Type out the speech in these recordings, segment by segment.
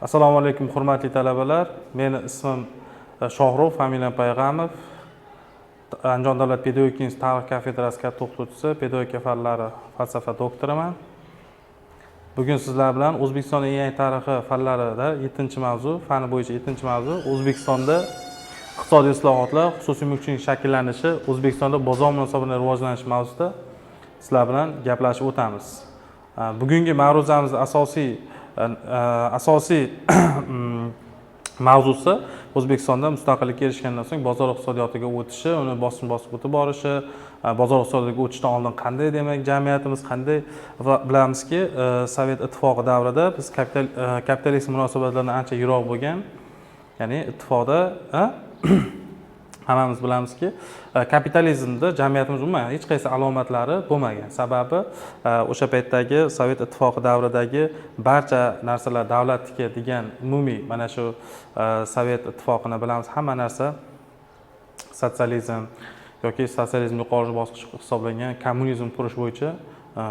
Assalomu alaykum, hurmatli talabalar. Meni ismim Shohrux, familiyam Payg'amov. Andijon davlat pedagogika instituti tarix kafedrasi katta o'qituvchisi, pedagogika fanlari falsafa doktoriman. Bugun sizlar bilan O'zbekistonning yangi tarixi fanlarida 7 mavzu, fani bo'yicha 7 mavzu: O'zbekistonda iqtisodiy islohotlar, xususiy mulkchilik shakllanishi, O'zbekistonda bozor munosabatlari rivojlanishi mavzusida sizlar bilan gaplashib o'tamiz. Bugungi ma'ruzamiz asosiy mavzusi O'zbekistonda mustaqillikka erishgandan so'ng bozor iqtisodiyotiga o'tishi, uni bosqichma-bosqich o'tib borishi, bozor iqtisodiyotiga o'tishdan oldin qanday, demak, jamiyatimiz qanday va bilamizki, Sovet Ittifoqi davrida biz kapitalist munosabatlardan ancha yiroq bo'lgan, ya'ni ittifoqda hammamiz bilamizki, kapitalizmda jamiyatimiz umuman hech qaysi alomatlari bo'lmagan. Sababi o'sha paytdagi Sovet Ittifoqi davridagi barcha narsalar davlatniki degan umumiy mana shu Sovet Ittifoqini bilamiz, hamma narsa sotsializm yoki sotsializm yuqori bosqich hisoblangan kommunizm qurish bo'yicha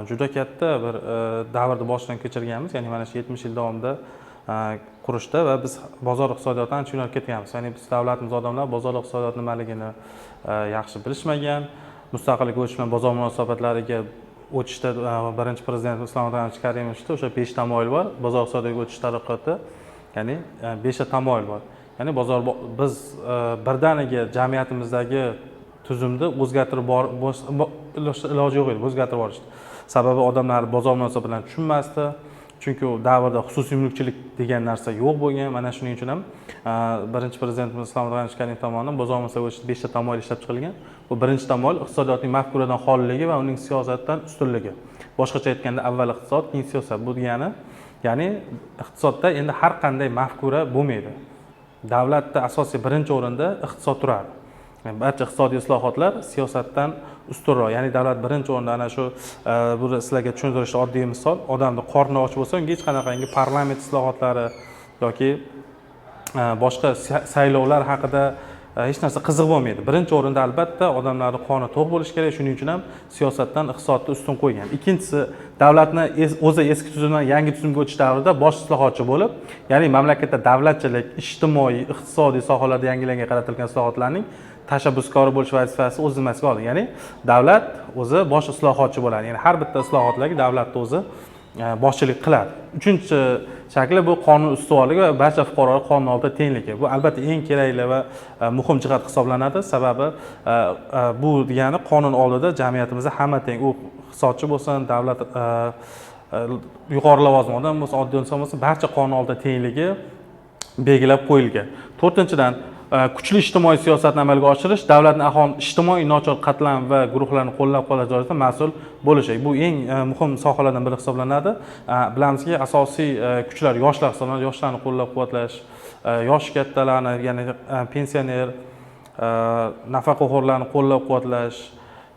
juda katta bir davrni boshdan kechirganmiz. Ya'ni mana shu 70 yil davomida qurishda va biz bozor iqtisodiyotidan ancha yo'nalib ketganmiz. Ya'ni biz davlatimiz odamlar bozor iqtisodiyot nimaligini yaxshi bilishmagan. Mustaqillikka o'tish bilan bozor munosabatlariga o'tishda birinchi prezident Islom Abdug'aniyevich Karimovda o'sha besh tamoyil bor. Bozor iqtisodiyotiga o'tish taraqqiyoti, ya'ni beshta tamoyil bor. Ya'ni bozor biz birdaniga jamiyatimizdagi tuzumni o'zgartirib iloji yo'q edi o'zgartirib yuborishni. Sababi odamlar bozor munosabatlarini tushunmasdi, chunki u davrda xususiy mulkchilik degan narsa yo'q bo'lgan. Mana shuning uchun ham birinchi prezidentimiz Islom Abdug'aniyevich Karimov tomonidan bozor munosabati bo'yicha beshta tamoyil ishlab chiqilgan. Bu birinchi tamoyil: iqtisodiyotning mafkuradan xoliligi va uning siyosatdan ustunligi. Boshqacha aytganda, avval iqtisod, keyin siyosat. Bu degani, ya'ni iqtisodda endi har qanday mafkura bo'lmaydi, davlatda asosiy birinchi o'rinda iqtisod turadi. Yani barcha iqtisodiy islohotlar siyosatdan ustunroq, ya'ni davlat birinchi o'rinda. Ana shu buni sizlarga tushuntirishda oddiy misol: odamni qorni och bo'lsa, unga hech qanaqangi parlament islohotlari yoki boshqa saylovlar haqida hech narsa qiziq bo'lmaydi. Birinchi o'rinda, albatta, odamlarni qorni to'q bo'lishi kerak. Shuning uchun ham siyosatdan iqtisodni ustun qo'ygan. Ikkinchisi, davlatni o'zi eski tuzumdan yangi tuzumga o'tish davrida bosh islohotchi bo'lib, ya'ni mamlakatda davlatchilik, ijtimoiy, iqtisodiy sohalarda yangilangan qaratilgan islohotlarning tashabbuskori bo'lish vazifasi o'z zimmasiga oldi. Ya'ni davlat o'zi bosh islohotchi bo'ladi, ya'ni har bitta islohotlarga davlatni o'zi boshchilik qiladi. Uchinchi shakli bu qonun ustuvorligi va barcha fuqarolar qonun oldida tengligi. Bu, albatta, eng kerakli va muhim jihat hisoblanadi. Sababi bu degani qonun oldida jamiyatimizda hamma teng, u iqtisodchi bo'lsin, davlat yuqori lavozim odam bo'lsin, oddiy inson bo'lsin, barcha qonun oldida tengligi belgilab qo'yilgan. To'rtinchidan, kuchli ijtimoiy siyosatni amalga oshirish, davlatni aholini ijtimoiy nochor qatlam va guruhlarni qo'llab quvvatlash doirasida mas'ul bo'lishi. Bu eng muhim sohalardan biri hisoblanadi. Bilamizki, asosiy kuchlar yoshlar hisoblanadi. Yoshlarni qo'llab quvvatlash, yoshi kattalarni, ya'ni pensioner, nafaqaxo'rlarni qo'llab quvvatlash,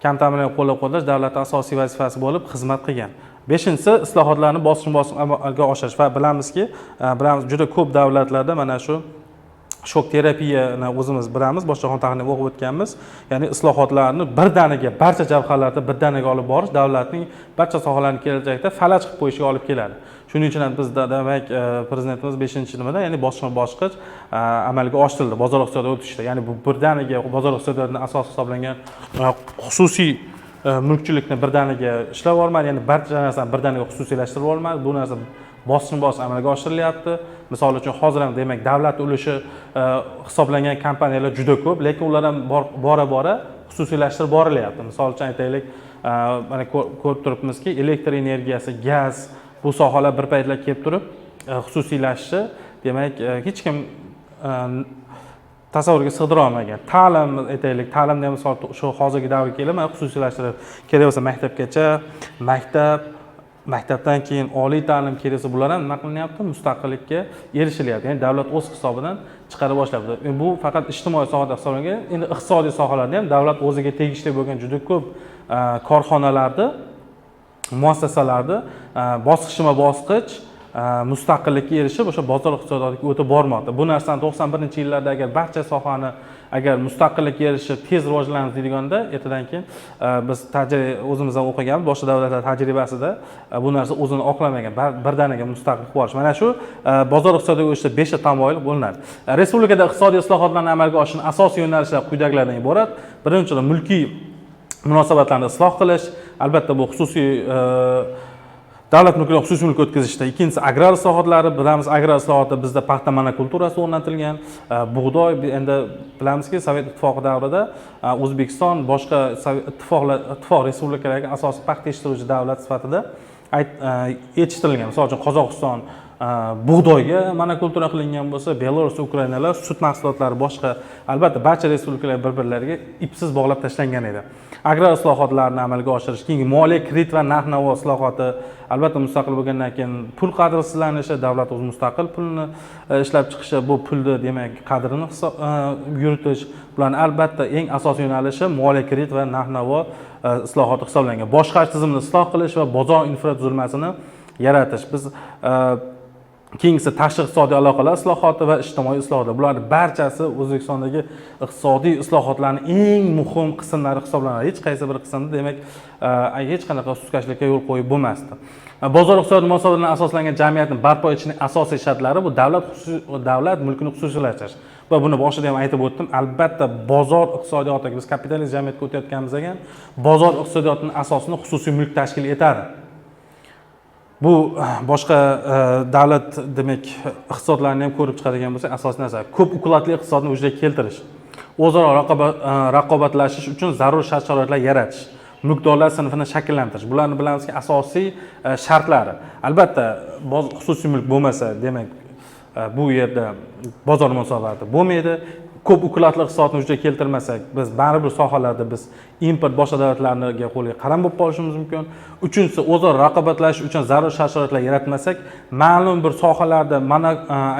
kam ta'minlangan qo'llab quvvatlash davlatni asosiy vazifasi bo'lib xizmat qilgan. Beshinchisi, islohotlarni bosqichma bosqich amalga oshirish. Va bilamizki, bilamiz, juda ko'p davlatlarda mana shu shok terapiyani o'zimiz bilamiz, boshqa tahlil o'qib o'tganmiz. Ya'ni islohotlarni birdaniga barcha jabhalarda birdaniga olib borish davlatning barcha sohalarini kelajakda falaj qilib qo'yishiga olib keladi. Shuning uchun ham bizda, demak, prezidentimiz beshinchi nimada, ya'ni bosqichma bosqich amalga oshirildi bozor iqtisodiyotiga o'tishda. Ya'ni bu birdaniga bozor iqtisodiyotini asosi hisoblangan xususiy mulkchilikni birdaniga ishlab yubormadi, ya'ni barcha narsani birdaniga xususiylashtirib yubormadi. Bu narsa bosqichma bosqich amalga oshirilyapti. Misol uchun, hozir ham, demak, davlat ulushi hisoblangan kompaniyalar juda ko'p, lekin ular ham bora bora xususiylashtirib borilyapti. Misol uchun, aytaylik, mana ko'rib turibmizki, elektr energiyasi, gaz, bu sohalar bir paytlar kelib turib xususiylashishi, demak, hech kim tasavvurga sig'dira olmagan. Ta'lim, aytaylik, ta'limni ham, misol, shu hozirgi davrga kelib, mana xususiylashtirib, kerak bo'lsa maktabgacha, maktab, maktabdan keyin oliy ta'lim, kerak bo'lsa bular ham nima qilinyapti, mustaqillikka erishilyapti, ya'ni davlat o'z hisobidan chiqara boshlayapti. Bu faqat ijtimoiy sohada hisoblangan. Endi iqtisodiy sohalarda ham davlat o'ziga tegishli bo'lgan juda ko'p korxonalarni, muassasalarni bosqichma bosqich mustaqillikka erishib, o'sha bozor iqtisodiyotiga o'tib bormoqda. Bu narsani 91-yillarda agar barcha sohani agar mustaqillikka erishib, tez rivojlanamiz deydiganda, ertadan keyin biz o'zimiz ham o'qiganmiz, boshqa davlatlar tajribasida bu narsa o'zini oqlamagan, birdaniga mustaqil qilib borish. Mana shu bozor iqtisodiyotiga o'tishda beshta tamoyil bo'linadi. Respublikada iqtisodiy islohotlarni amalga oshirishning asosiy yo'nalishlari quyidagilardan iborat. Birinchidan, mulkiy munosabatlarni isloh qilish, albatta bu xususiy davlat mulkini xususiy mulkka o'tkazishda. Ikkinchisi, agrar islohotlari. Bilamiz, agrar islohotda bizda paxta monokulturasi o'rnatilgan, bug'doy. Endi bilamizki, Sovet Ittifoqi davrida O'zbekiston boshqa ittifoq respublikalariga asosiy paxta yetishtiruvchi davlat sifatida yetishtirilgan. Misol uchun, Qozog'iston bug'doyga monokultura qilingan bo'lsa, Belarus, Ukrainalar sut mahsulotlari, boshqa, albatta barcha respublikalar bir birlariga ipsiz bog'lab tashlangan edi. Agrar islohotlarni amalga oshirish, keyingi moliya, kredit va narx navo islohoti. Albatta mustaqil bo'lgandan keyin pul qadrsizlanishi, davlat o'zi mustaqil pulni ishlab chiqishi, bu pulni, demak, qadrini yuritish, bularni albatta eng asosiy yo'nalishi moliya, kredit va narx navo islohoti hisoblangan. Boshqarish tizimini isloh qilish va bozor infratuzilmasini yaratish. Biz keyingisi tashqi iqtisodiy aloqalar islohoti va ijtimoiy islohotlar. Bularni barchasi O'zbekistondagi iqtisodiy islohotlarning eng muhim qismlari hisoblanadi. Hech qaysi bir qismda, demak, hech qanaqa sustkashlikka yo'l qo'yib bo'lmasdi. Bozor iqtisodiy munosabatlarga asoslangan jamiyatni barpo etishning asosiy shartlari bu davlat mulkini xususiylashtirish. Va buni boshida ham aytib o'tdim, albatta bozor iqtisodiyotiga, biz kapitalist jamiyatga o'tayotganimiz ekan, bozor iqtisodiyotining asosini xususiy mulk tashkil etadi. Bu boshqa davlat, demak, iqtisodlarni ham ko'rib chiqadigan bo'lsak, asosiy narsa ko'p ukladli iqtisodni vujudga keltirish, o'zaro raqobatlashish uchun zarur shart sharoitlar yaratish, mulkdorlar sinfini shakllantirish. Bularni bilamizki, asosiy shartlari. Albatta xususiy mulk bo'lmasa, demak, bu yerda bozor munosabati bo'lmaydi. Ko'p ukladli iqtisodni vujudga keltirmasak, biz baribir sohalarda biz import, boshqa davlatlarga qo'liga qaram bo'lib qolishimiz mumkin. Uchinchisi, o'zaro raqobatlashish uchun zarur shart sharoitlar yaratmasak, ma'lum bir sohalarda mana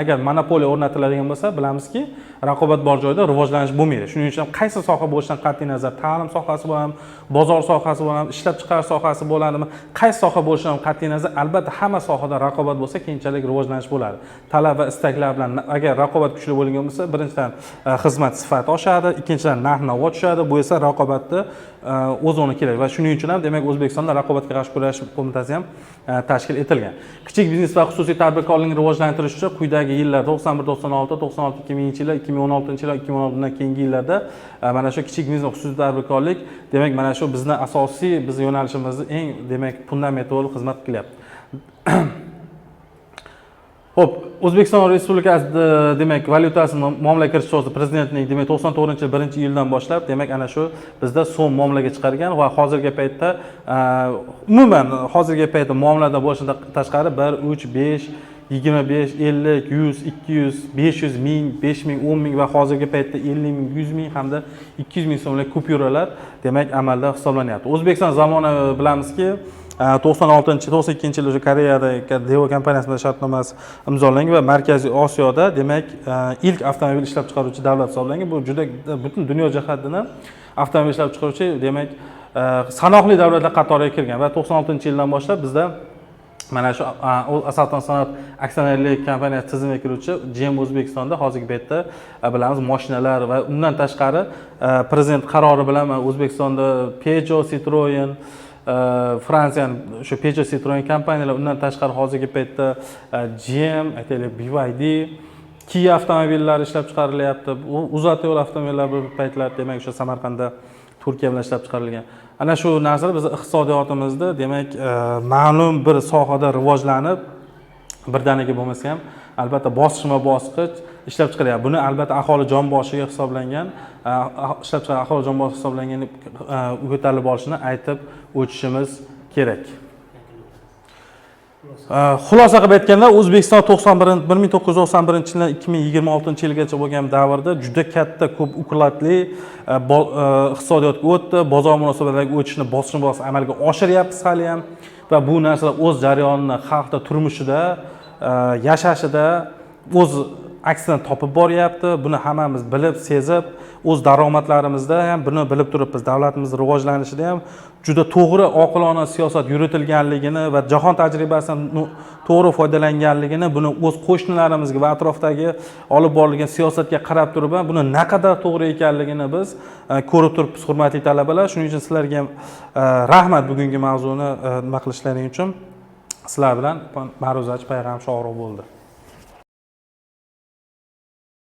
agar monopoliya o'rnatiladigan bo'lsa, bilamizki, raqobat bor joyda rivojlanish bo'lmaydi. Shuning uchun ham qaysi soha bo'lishidan qat'iy nazar, ta'lim sohasi bo'ladimi, bozor sohasi bo'ladimi, ishlab chiqarish sohasi bo'ladimi, qaysi soha bo'lishidan qat'iy nazar, albatta hamma sohada raqobat bo'lsa, keyinchalik rivojlanish bo'ladi. Talab va istaklar bilan agar raqobat kuchli bo'lgan bo'lsa, birinchidan, xizmat sifati oshadi, ikkinchidan, narx navo tushadi. Bu esa raqobatni o'z o'rni kerak va shuning uchun ham, demak, O'zbekistonda raqobatga qarshi kurashish qo'mitasi ham tashkil etilgan. Kichik biznes va xususiy tadbirkorlikni rivojlantirish uchun quyidagi yillar: 91, 96, 96, 2000-yillar, 2016-yil, 2016dan keyingi yillarda mana shu kichik biznes va xususiy tadbirkorlik, demak, mana shu bizni asosiy, bizni yo'nalishimizni eng, demak, fundamenti bo'lib xizmat qilyapti. Xo'p, O'zbekiston Respublikasida, demak, valyutasini muomalaga kiritish to'g'risida prezidentning, demak, 94-yil 1-iyuldan boshlab, demak, ana shu bizda so'm muomalaga chiqargan va hozirgi paytda umuman hozirgi paytda muomalada bo'lishidan tashqari 1, 3, 5, 25, 50, 100, 200, 500, 1000, 5000, 10 000 va hozirgi paytda 50 ming, 100 ming hamda 200 ming so'mlik kupyuralar, demak, amalda hisoblanyapti. O'zbekiston zamonaviy, bilamizki, 96, 92-yil o'sha Koreyada Daewoo kompaniyasi bilan shartnomasi imzolangan va Markaziy Osiyoda, demak, ilk avtomobil ishlab chiqaruvchi davlat hisoblangan. Bu juda butun dunyo jihatidan ham avtomobil ishlab chiqaruvchi, demak, sanoqli davlatlar qatoriga kirgan va 96-yildan boshlab bizda mana shu "Avtosanoat" aksionerlik kompaniyasi tizimiga kiruvchi GM O'zbekistonda hozirgi paytda bilamiz, moshinalar va undan tashqari prezident qarori bilan mana O'zbekistonda Peugeot, Citroen, Fransiyani o'sha Peugeot, Citroen kompaniyalar, undan tashqari hozirgi paytda GM, aytaylik, BYD, Kia avtomobillari ishlab chiqarilyapti. U UzAutoyol avtomobillari bir paytlar, demak, o'sha Samarqandda Turkiya bilan ishlab chiqarilgan. Ana shu narsalar bizni iqtisodiyotimizda, demak, ma'lum bir sohada rivojlanib, birdaniga bo'lmasa ham, albatta bosqichma bosqich ishlab chiqaryapti. Buni albatta aholi jon boshiga hisoblangan ishlab chiqar aholi jon boshiga hisoblangan ko'tarilib borishini aytib o'tishimiz kerak. Xulosa qilib aytganda, O'zbekiston 1991-yildan 2026-yilgacha bo'lgan davrda juda katta ko'p ukladli iqtisodiyotga o'tdi. Bozor munosabatlariga o'tishni bosqichma bosqich amalga oshiryapmiz hali ham va bu narsalar o'z jarayonini xalqda turmushida, yashashida o'z aksini topib boryapti. Buni hammamiz bilib, sezib, o'z daromadlarimizda ham buni bilib turibmiz. Davlatimiz rivojlanishida ham juda to'g'ri, oqilona siyosat yuritilganligini va jahon tajribasidan to'g'ri foydalanganligini, buni o'z qo'shnilarimizga va atrofdagi olib borilgan siyosatga qarab turib ham buni naqadar to'g'ri ekanligini biz ko'rib turibmiz, hurmatli talabalar. Shuning uchun sizlarga ham rahmat bugungi mavzuni nima qilishlaring uchun. Sizlar bilan ma'ruzachi Payg'am Shohruh bo'ldi.